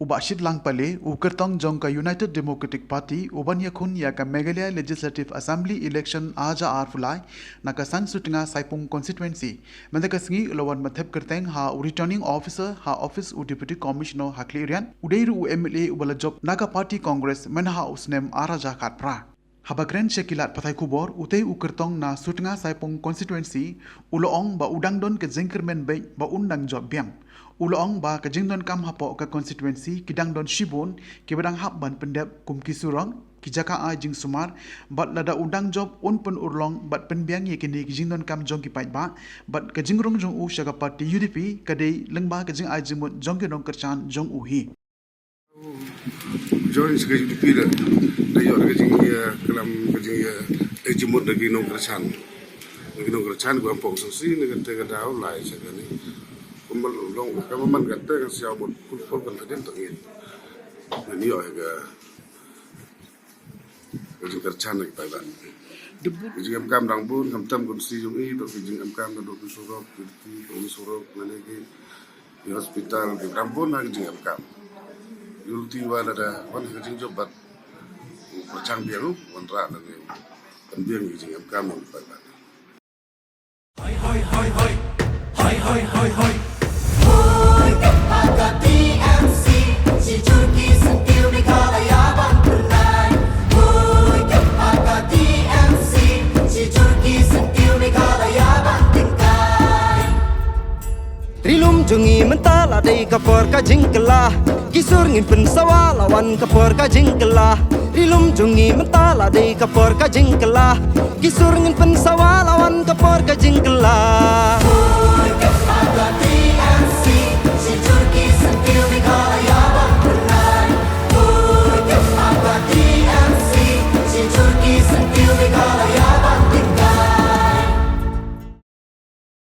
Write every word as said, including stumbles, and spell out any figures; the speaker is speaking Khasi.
U Bah Shitlang Pale, u kyrtong jong ka United Democratic Party, u ban ïakhun ïa ka Meghalaya Legislative Assembly Election ar hajar arphew lai, na ka San Sutnga Saipung Constituency. Mynta ka sngi u la wan ban thep kyrteng ha u Returning Officer ha office u Deputy Commissioner ha Khliehriat, u dei ruh u M L A uba la jop na ka party Congress mynha u snem ar hajar khatphra. Haba kren sha ki lad pathai khubor, utei u kyrtong na Sutnga Saipung Constituency, u la ong ba u dang don ka jingkyrmen beit ba un dang jop biang. U la ong ba ka jingdonkam hapoh ka constituency ki dang don shibun kiba dang hap ban pyndep, kum ki surok, ki jaka ai jingsumar, bad lada u dang jop un pynurlong bad pynbiang ïa kine ki jingdonkam jong ki paidbah, bad ka jingrung jong u sha ka party U D P ka dei lyngba ka jingai jingmut jong ki nongkyrshan jong u hi. Join sha ka U D P da, da ïoh da ka jingïa klam, ka jingïa, eh, jingmut da ki nongkyrshan. Da ki nongkyrshan, ki wan pong sngewsih na kata ka daw, lai sha kane. Kumba long, kumba man kata ka siaw mut full, full confident to ngin. Ngin ïoh ka, ka jingkyrshan na ki paidbah. Ka jingemkam dang bun, khamtam constituency jong i, to ki jingemkam, to ki surok, ki, to ki surok, mane ki, ki hospital, ki dang bun ha ka jingemkam. Ïoh lynti ba lada wan ha ka jingjop bad u pyrshang biang u wanrah lane pynbiang ka jingemkam u paidbah. Hoi, hoi, hoi, hoi. Hoi, hoi, hoi, hoi. Hoi, ka party T M C, shi jur ki syntiew Meghalaya ban pynlait. Hoi, ka party T M C, shi jur ki syntiew Meghalaya ban tyngkai. Ri lum jong ngi mynta la dei ka por ka jingkylla. Ki sur ngin pynsawa la wan ka por ka jingkylla. Ri lum jong ngi mynta la dei ka por ka jingkylla. Ki sur ngin pynsawa la wan ka por ka jingkylla. Hoi, ka party T M C, shi jur ki syntiew Meghalaya ban pynlait. Hoi, ka party T M C, shi jur ki syntiew Meghalaya